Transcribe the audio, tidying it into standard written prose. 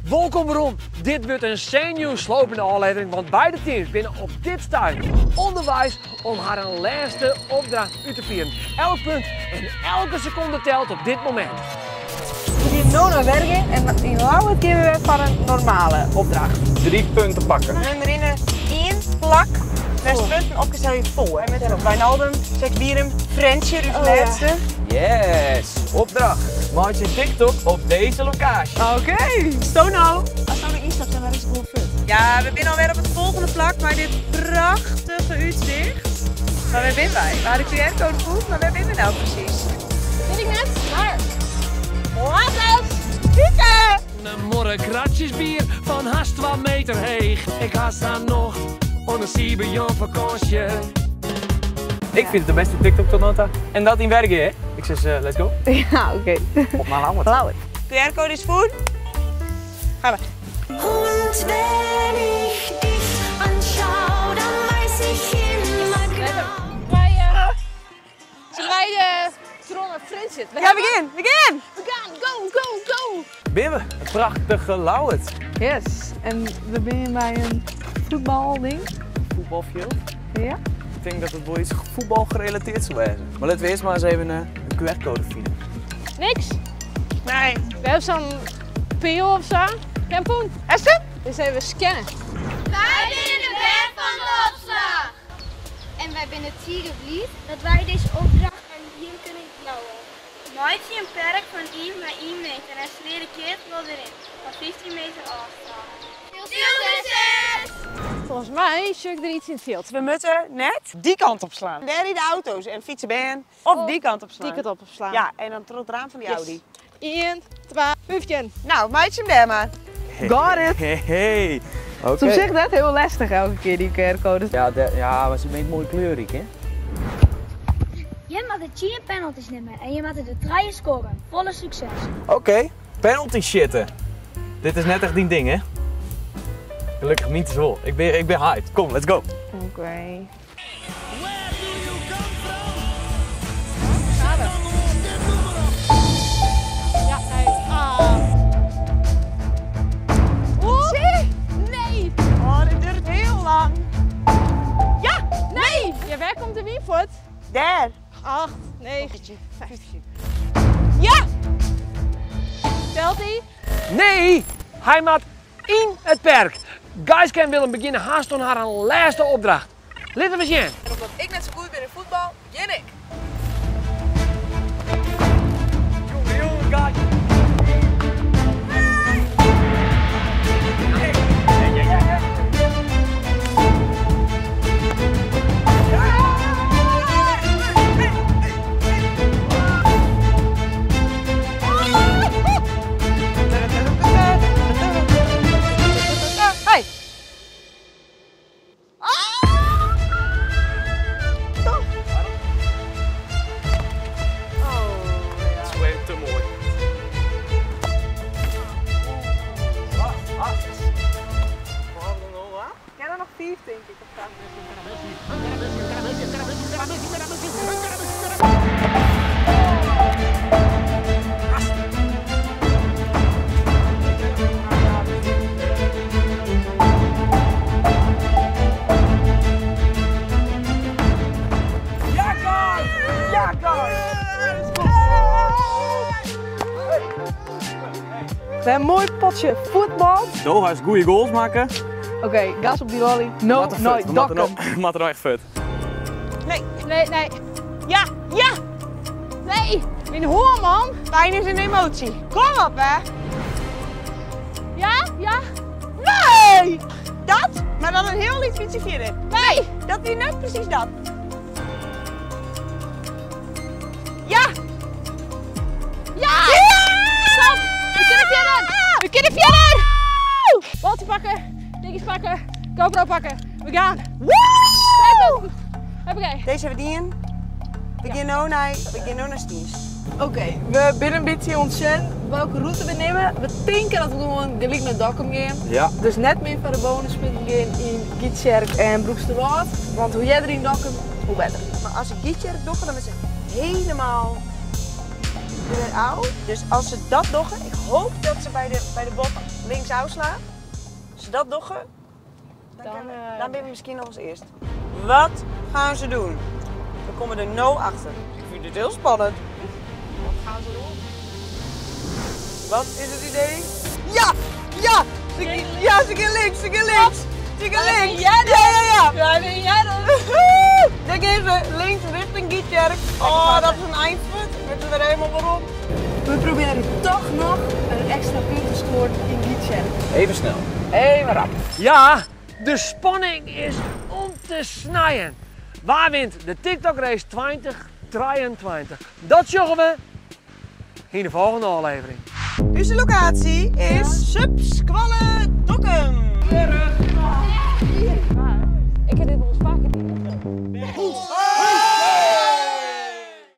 Wolkom werom. Dit wurdt in senuwslopende ôflevering, want beide teams binne op dit stuit ûnderweis om harren lêste opdracht út te fieren. Elk punt en elke sekonde telt op dit momint. We gean no nei Wergea en yn Ljouwert gean we wer foar in normale opdracht. Drie punten pakken. We rinne ien plak wêr'tst punten op kinst helje foar. En met Wijnaldum, Seksbierum, Frjentsjer, ús lêste. Yes! Opdracht! Meitsje in TikTok op dizze lokaasje. Oké! Sto no! Ast no ynstapt, dan is it gewoan fuort. Ja, we binne alwer op it folgjende plak mei dit prachtige útsicht. Mar wêr binne wy? We ha de QR-code fûn, mar wêr binne we no presys? Wit ik net, mar laat us witte! In muorre kratsjes bier fan hast 2 meter heech. Ik ha sa'n nocht oan in Sybe Jan fakânsje. Ik fyn it de bêste TikTok tot no ta. En dat yn Wergea, hè? Ik sis, let's go. Ja, oké. Op nei Ljouwert. Ljouwert. QR-code is fûn. Ga we. Und wenn ich dich anschau, dan weiß ich immer genau. Wy, Sille wy troch nei Frjentsjer? Ja, we gean, we gean! We gaan, go, go, go! Binne we, it prachtige Ljouwert. Yes, en we binne by in fuotbalding. Fuotbalfjild? Ja. Ik tink dat it wol iets fuotbal gerelateerd sil wêze. Mar litte we earst mar ris even in QR-code fine. Niks? Nee. We hawwe sa'n peal of sa. Kempoen. Esther? Dus even scannen. Wy binne de bern fan de opslach. En wy binne tige bliid dat wy dizze opdracht oan jim kinne jouwe. Meitsje in perk fan ien by ien meter en slear de keatsbal deryn fan 15 meter ôfstân. Sukses! Folgens my sjoch ik der iets yn it fjild. We moatte net dy kant op slaan. Dêr ride auto's en fytse bern. Of dy kant op slaan. Dy kant op slaan. Ja, en dan troch it raam fan dy Yes. Audi. 1, 2, 15. Nou, meitsje him dêr mar. Got it! Hey, hey. Oké. Soms is dat hiel lestich elke kear dy QR-codes. Ja, ja, mar se binne moai kleurryk, hè? Jim moatte 10 penalties nimme en jim moatte der 3 scoren. Folle sukses! Oké, penalty sjitte. Dit is net echt dyn ding, hè? Gelokkich myn is wol. Ik bin hyped. Kom, let's go. Oké. Ja, nee. Ah. Oeh. Nee! Oh, dit duurt hiel lang. Ja! Nee! Ja, wêr komt de wyn fuort? Dêr. 8, 9, 15. Ja! Telt hy? Nee, hy moat yn it perk. Gaiske en Willem begjinne hast oan harren lêste opdracht. Litte we sjen. En omdat ik net sa goed bin yn fuotbal, begjin ik. Jonge, jonge, Gaiske. Hey! Het is gewoon te mooi. Ik ken er nog 5, denk ik. Of zo. Ja, guys! Ja, guys! We hebben een mooi potje voetbal. Doha is goede goals maken. Oké, gas op die lolly. No, Wat een no, fut. We moeten Dokkum. nou- we moeten nou echt fut. Nee. Nee, nee. Ja, ja! Nee! Mijn hoor, man! Pijn is een emotie. Kom op, hè! Ja? Ja? Nee! Dat, maar dan een heel lief ietsje verder. Nee! Dat is net precies dat. Ja! Ja! Stop! We kunnen verder! We kunnen verder! Baltje pakken, dingetjes pakken, GoPro pakken. We gaan! Woe! Hoppakee. Deze hebben we die in. We gaan nu naar, we gaan nu naar Stiens. Oké, we binnen een beetje ontzien welke route we nemen. We denken dat we gewoon gelijk naar Dokkum gaan. Ja. Dus net meer voor de bonuspunten gaan in Gytsjerk en Broeksterwâld. Want hoe jij er in Dokkum, hoe beter. Maar als ik Gytsjerk doe, dan is het helemaal weer oud. Dus als ze dat doen, ik hoop dat ze bij de bot Links afslaan. Als ze dat doggen, dan, Dan, dan ben je misschien nog als eerst. Wat gaan ze doen? We komen er no achter. Ik vind dit heel spannend. Wat gaan ze doen? Wat is het idee? Ja! Ja! Ja, ze gaan links, ze gaan links! Ze gaan links! jij Ja, ja, ja! Waar ben jij dan? Daar gaan ze links richting Gytsjerk. Oh, dat is een eindpunt. Ik weet er weer helemaal waarom. We proberen toch nog een extra punt te scoren in Gytsjerk. Even snel. Even rap. Ja, de spanning is om te snijden. Waar wint de TikTok Race 2023? Dat zorgen we in de volgende aflevering. Onze locatie is Subsqualle Dokkum. Waar?